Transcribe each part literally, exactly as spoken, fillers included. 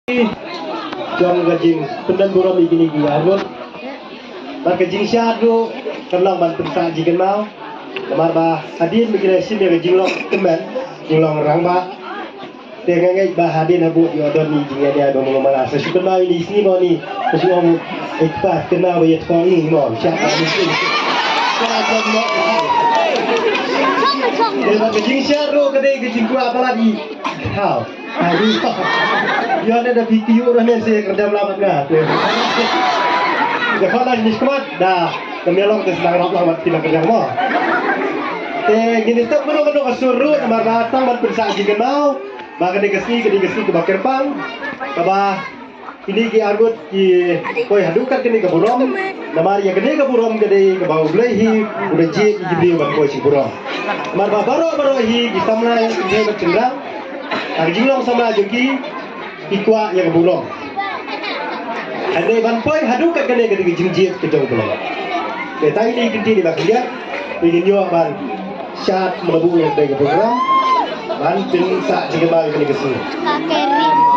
Jong ka jingpyndon burom ïa kine ki arngut. Bad ka jingshad ruh kan long ban pynsah jingkynmaw. Namar ba hadien ba ki la shim ïa ka jinglong kmen, jinglong rangbah. Te nga ngeit ba hadien habuh ïoh don ïa ka jingïaid ïa ba mano mano. Sa shu kynmaw ïa ine i sngi mo ine. Sa shu ong, eh, kpa kynmaw ba ïa thong ine mo. Shad ba ïa thong ine. Te bad ka jingshad ruh ka dei ka jingkwah palat ïa. Haw. Haw. Ïa ne da phi kyiuh ruh ne se kyrdan la bad nga. Te. Ïa pha la ni smat da. Kam ïa long te sdang rap la bad phi la kyrdan mo. Te ngin ïa tip kano kano ka sur ruh namar ba tang ban pynsah jingkynmaw. Ba kane ka sngi, kane ka sngi kaba kyrpang. Kaba kine ki arngut ki poi haduh kat kane ka burom. Namar ïa kane ka burom ka dei kaba U Blei hi u da jied ïa ki briew ban poi sha burom. Namar ba baroh baroh hi ki samla ïa ki briew ban shynrang. Ka jinglong samla jong ki ki kwah ïa ka burom. Hynrei ban poi haduh kat kane ka dei ka jingjied ka jong U Blei. Te tang ine i kynti ine ba khyndiat, te ngin ïoh ban shad marabu ïa ka dei ka program. Ban pynsah jingkynmaw ïa kane ka sngi.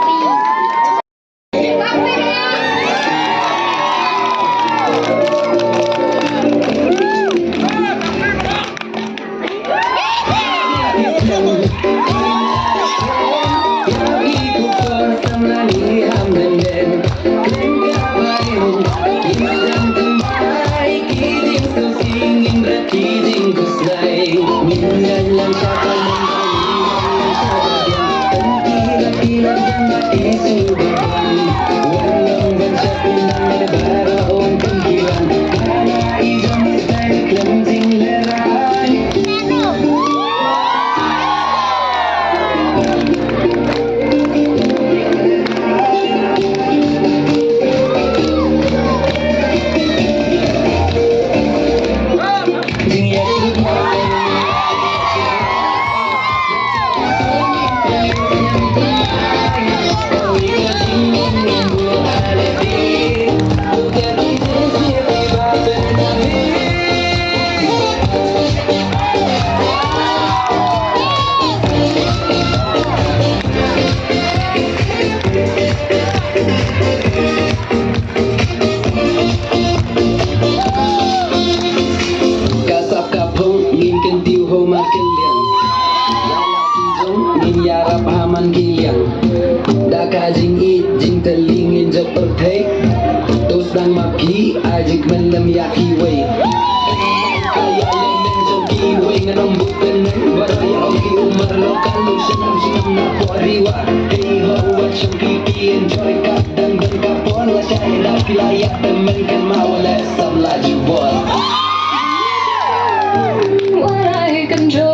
Ka sap ka phong ngin kyntiew ho markylliang. La la ki jong ngin ïarap ha man ki liang. Da ka jingïeit jingtylli ngin jop pyrthei. To sdang ma ki ai jingkmenlem ïa kiwei. Ka ïalehmeng jong kiwei ngan ym bud tyneng. Baroh ïa ong ki umar lo ka lu shnong shnong na Pohriwa. Hei ho wat shong ki ki enjoy ka dang dang ka pon la shai da phi la ïa tymmen kynmaw leh samla jubor. What I can do.